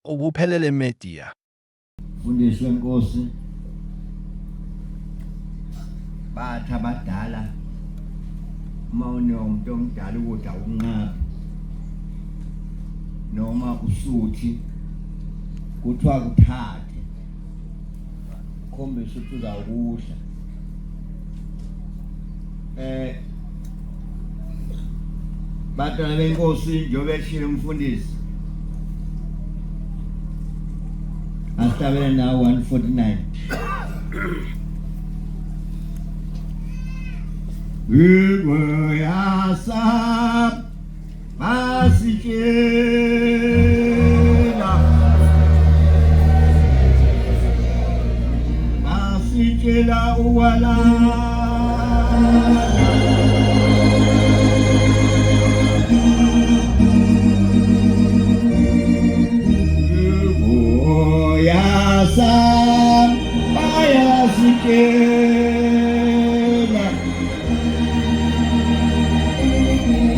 Ukuphelele Media. Mfundisi wenkosi bathi abadala uma unomuntu omdala ukudla ukunqaba noma usuthi kuthiwa kuthathe khombisa ukuthi uzawukudla eh Bantwana benkosi njengoba eshilo umfundisi asihlabele nawo 149 Igweyasa basitshela basitshela uwala Uyasa bayasitshela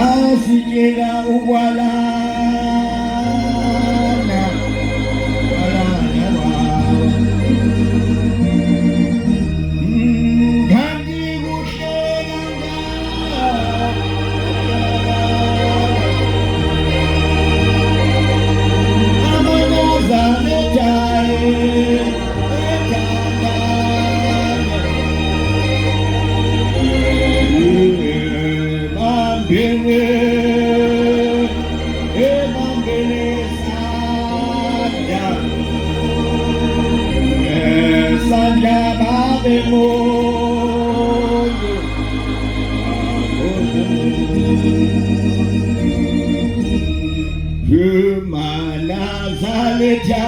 Asitshela ukwalana kwalana kwawo Kanti kuhle kangaka Amanazareta ethandana Ebambene ebambene sandla sandla babe munye Manazareta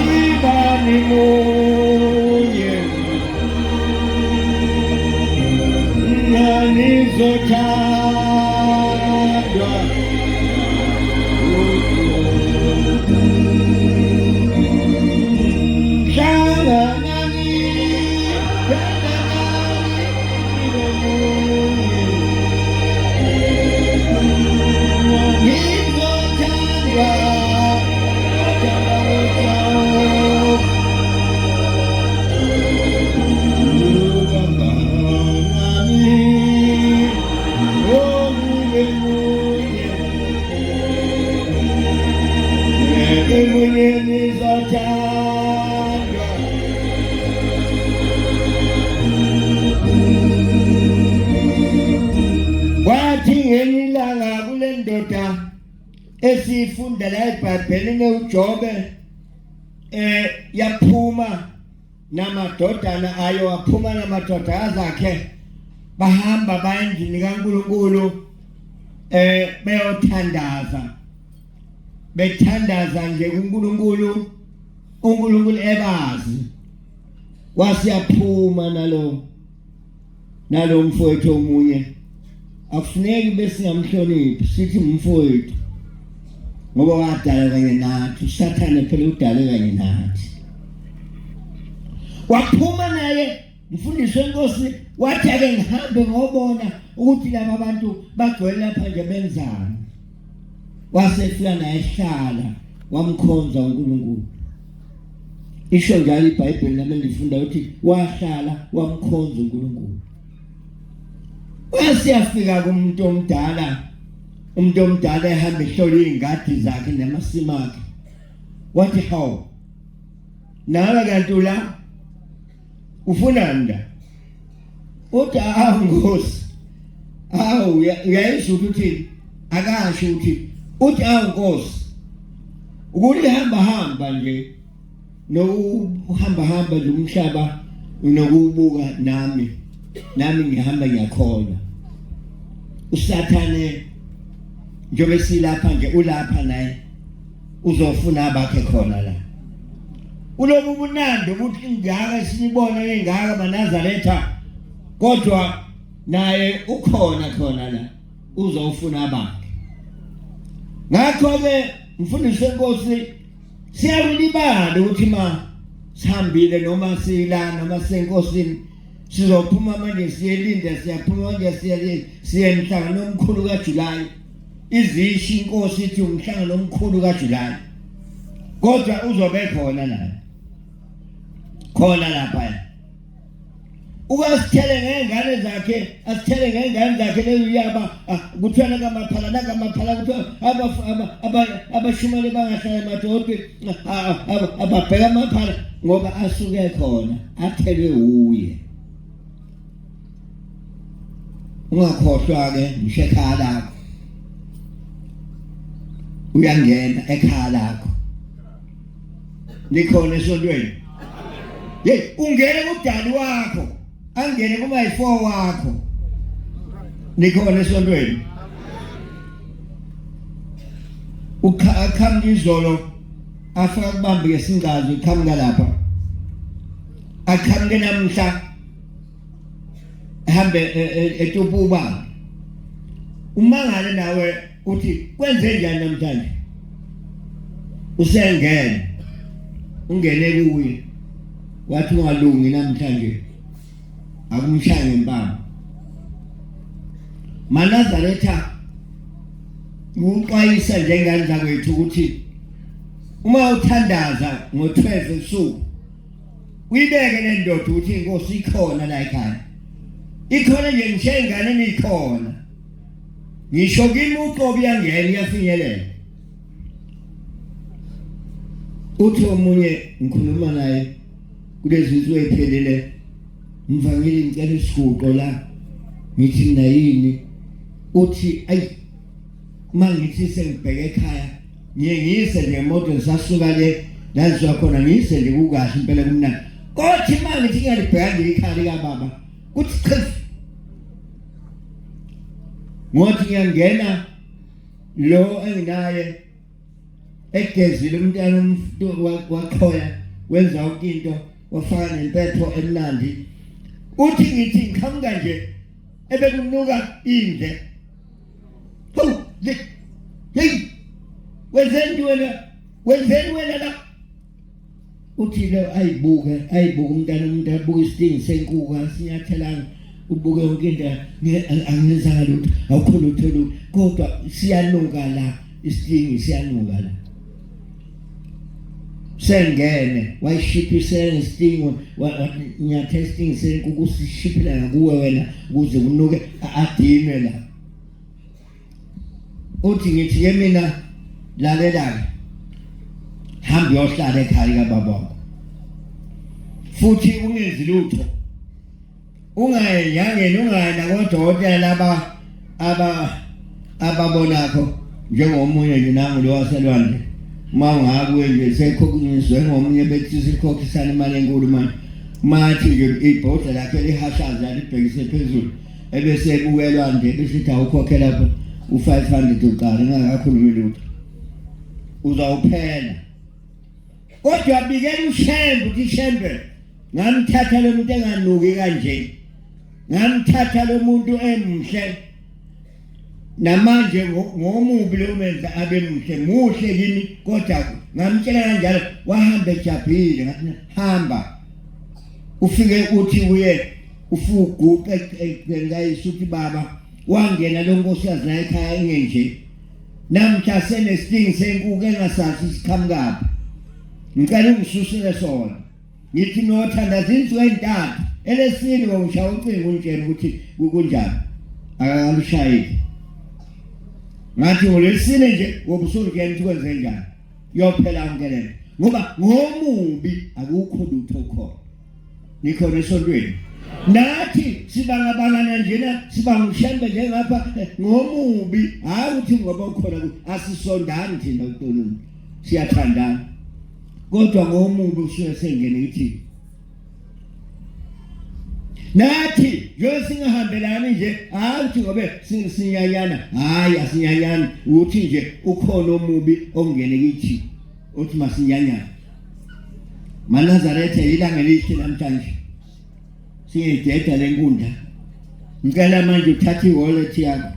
ibani munye Nganizothandwa Hlanganani hlanganani nibe munye Ngizothandwa thandwa Kwathi ngelinye ilanga kule ndoda esiyifunda la eBhayibhelini uJobe eh yaphuma namadodana ayo aphuma namadodakazi akhe bahamba baya endlini kaNkulunkulu eh beyothandaza bethandaza nje kuNkulunkulu uNkulunkulu ebazi wasiyaphuma nalo nalo mfowethu omunye akufuneki besingamhloniphi sithi umfowethu ngoba wadala kanye nathi usathane phela udale kanye nathi waphuma naye mfundisi wenkosi wathi ake ngihambe ngobona ukuthi laba bantu bagcwele lapha nje benzani wasefika naye ehlala wamkhonza uNkulunkulu isho njalo iBhayibheli nami ngifunda ukuthi wahlala wamkhonza uNkulunkulu wasiyafika kumuntu omdala umuntu omdala ehamba ehlola izingadi zakhe namasimu akhe wathi hawu nawe kanti ula ufunani la uthi awu nkosi awu uyayizwa ukuthi akasho ukuthi uthi awu nkosi ukuthi hamba hamba nje nokuhamba hamba nje umhlaba nokubuka nami nami ngihamba ngiyakholwa usathane njengoba silapha nje ulapha naye uzofuna abakhe khona la kulobu bunandi ukuthi ingaka sinibona ingaka manazaretha kodwa naye ukhona khona la uzofuna abakhe ngakho ke mfundisi wenkosi siyakulibala ukuthi ma sihambile noma sila noma senkosini sizophuma manje siyelinda siyaphuma manje siye siye emhlangano omkhulu kaJuly. Izisho inkosi ithi umhlangano omkhulu kaJuly. Kodwa uzobe khona naye. Khona lapha. Ukasithele ngengane zakhe, asithele ngengane zakhe leyuyaba ah, kuthiwa nakamaphala nakamaphala kuthiwa abashumele bangahlala emadolobheni ah, ah, ababheka amaphala ngoba asuke khona athelwe wuye. Ungakhohlwa-ke ngisho ekhaya lakho, uyangena ekhaya lakho, nikhona esontweni. Hey, ungene kudali wakho, angene kuma yi4 wakho, nikhona esontweni. Uqhamuka izolo afika kubambe ngesingazi, uqhamuka lapha, aqhamuke namhla hambe e, e, etupuba umangale nawe uthi kwenze njani namhlanje usengene ungene kuye wathi ungalungi namhlanje akumshaya ngempama Manazaretha uxwayisa njengane zakwethu ukuthi uma uthandaza ngo-12 ebusuku uyibeke le ndoda ukuthi inkosi ikhona la ekhaya ikhona nje ngisho enganeni ikhona ngisho kimi uqobo iyangena iyafinyelela uthi omunye ngikhuluma naye kulezi nsuku eziphelile mvangeli ngicela isiguqo la ngithi mina yini uthi ayi uma ngithi sengibheke ekhaya ngiye ngiyise nje ngemoto ngisasuka le la ngisuka khona ngiyise nje kukahle impela kumnandi kothi uma ngithi ngiyalibheka nje ikhaya likababa kuthi chief ngothi ngiyangena lo enginaye egezile umntana umuntu waqhoya wenza yonke into wafaka nempepho emnandi uthi ngithi ngiqhamuka nje ebekunuka indle Hawu, hey, wenzeni wena? Wenzeni wena la? Uthi lo ayibuke, ayibuke umntana umuntu abuke isitingi senkuku asinyathelanga ubuke yonke into angenzanga lutho awukho lutho lutho kodwa siyanuka la isitingi siyanuka la sengene wayishiphisela isitingi wanyatha isitingi senkuku sishiphela ngakuwe wena ukuze kunuke adinwe la uthi ngithi ke mina lalela-ke hamba uyohlala ekhaya likababa wakho futhi ungenzi lutho ungayi enyangeni ungayi nakodokotela laba aba ababonakho njengomunye nje nangu lo waselwandle uma ungakuye nje sekhokhiswe ngomunye bethi sikhokhisana imali enkulu manje mathi nje ibhodla lakhe lihashaza libhekise phezulu ebese ebukelwa nje besithi awukhokhe lapho u-500 uqala engakakhulumi lutho uzawuphela kodwa bikela ushembe ukuthi shembe ngamthatha lo muntu enganuki kanje ngamthatha lo muntu emhle namanje ngomubi lo menza abe muhle muhle kimi kodwa ngamtshela kanjalo wahamba ejabhile ngathi hamba ufike uthi kuye ufuguqe ekugceni kayise uthi baba wangena lo nkosikazi la ekhaya engenje namhla senesidingi senkuku engasazi siqhamukaphi ngicela ungisusele sona ngithi nothandaza insuku ezintathu elesine ngishaya ucingo ungitshela ukuthi kunjani akakalushayile ngathi ngolesine nje ngoba usungitshela ukuthi kwenze njani yophela yonke lento ngoba ngomubi akukho lutho khona nikhona esontweni nathi sibangabalana njena sibangushembe njengapha eh, ngomubi hayi ukuthi ngoba ukhona asisondani thina kuNkulunkulu siyathandana kodwa ngomubi usuke sengene kithi nathi njengoba singahambelani nje hayi ukuthi ngobe sinyanyana hayi asinyanyani ukuthi nje ukhona omubi ongene kithi uthi masinyanyane MaNazaretha ilanga elihle namhlanje singayideda lenkundla ngicela manje uthathe i-wallet yakho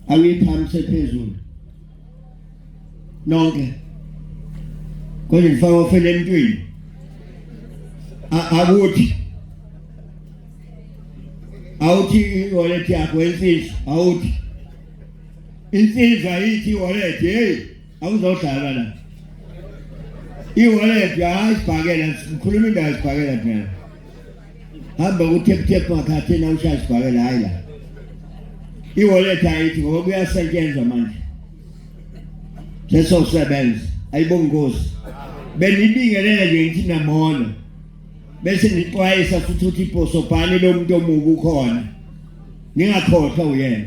awuyiphamise phezulu nonke kodwa ngifaka ofele emntwini akuthi awuthi i-wallet yakho ensizwa awuthi Insizwa ithi i-wallet, hey, awuzodlala la. I-wallet hayi isibhakela, sikhuluma indaba isibhakela thina. Hamba ku tap tap makhathini awushaya isibhakela hayi la. I-wallet ayithi ngoba kuyasetshenzwa manje. Sesosebenza. Ayibonga Nkosi. Benibingelela nje ngithi namona. Bese nixwayisa futhi ukuthi iposobhani lo muntu omubi ukhona. Ningakhohlwa uyena.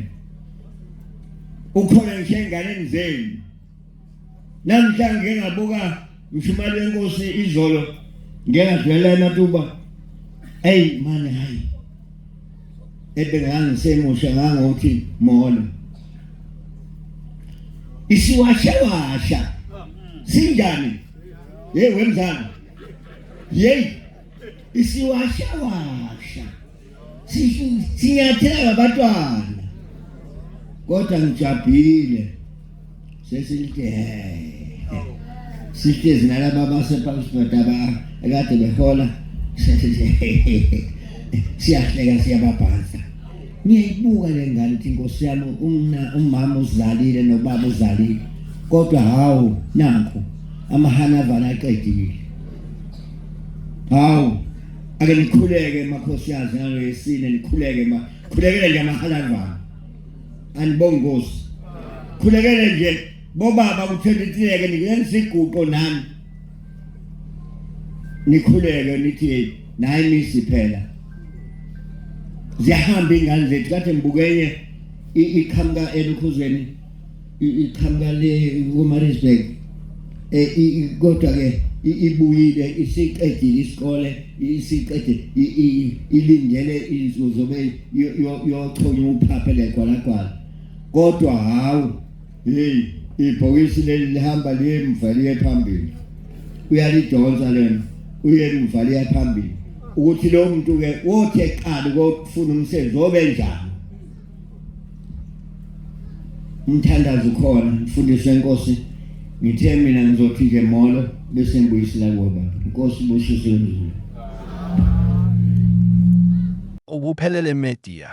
Ukhona ngisho enganeni zenu. Namhla ngike ngabuka mshumali wenkosi izolo ngike ngadlulela ematuba. Ey mane hayi. Ebengangisemusha ngangothi molo. Isiwashawasha. Sinjani? Hey wemzana. Hey isiwashawasha. Sinyathela ngabantwana. Kodwa ngijabhile. Sesithi sihlezi nalaba basePalsburg aba ekade behola siyahleka siyababhansa. Ngiyayibuka le ngane ithi inkosi yami umama uzalile nobaba uzalile kodwa hawu nanku amahanavana aqedile. Hawu ake nikhuleke makhosikazi ngalo yesine nikhuleke ma khulekele nje amahanavana. Anibongi Nkosi. Khulekele nje bobaba ku-23 ke nikenza iguqo nami. Nikhuleke nithi nayi misi phela. Ziyahamba ingane zethu kade ngibukenye iqhamuka elukhuzweni iqhamuka le kuMaritzburg eh kodwa ke ibuyile isiqedile isikole isiqede ilindele izobe yochonya uphaphe legwalagwala kodwa hawu hey ibhokisi leli lihamba liye emva liye phambili uyalidonsa lena uye emva liye phambili ukuthi lo muntu ke wothi eqala ukufuna umsebenzi obe njani umthandazo ukhona mfundisi wenkosi ngithe mina ngizothi nje molo bese ngibuyisela kuwe baba inkosi ibusise umzulu. Ukuphelele Media.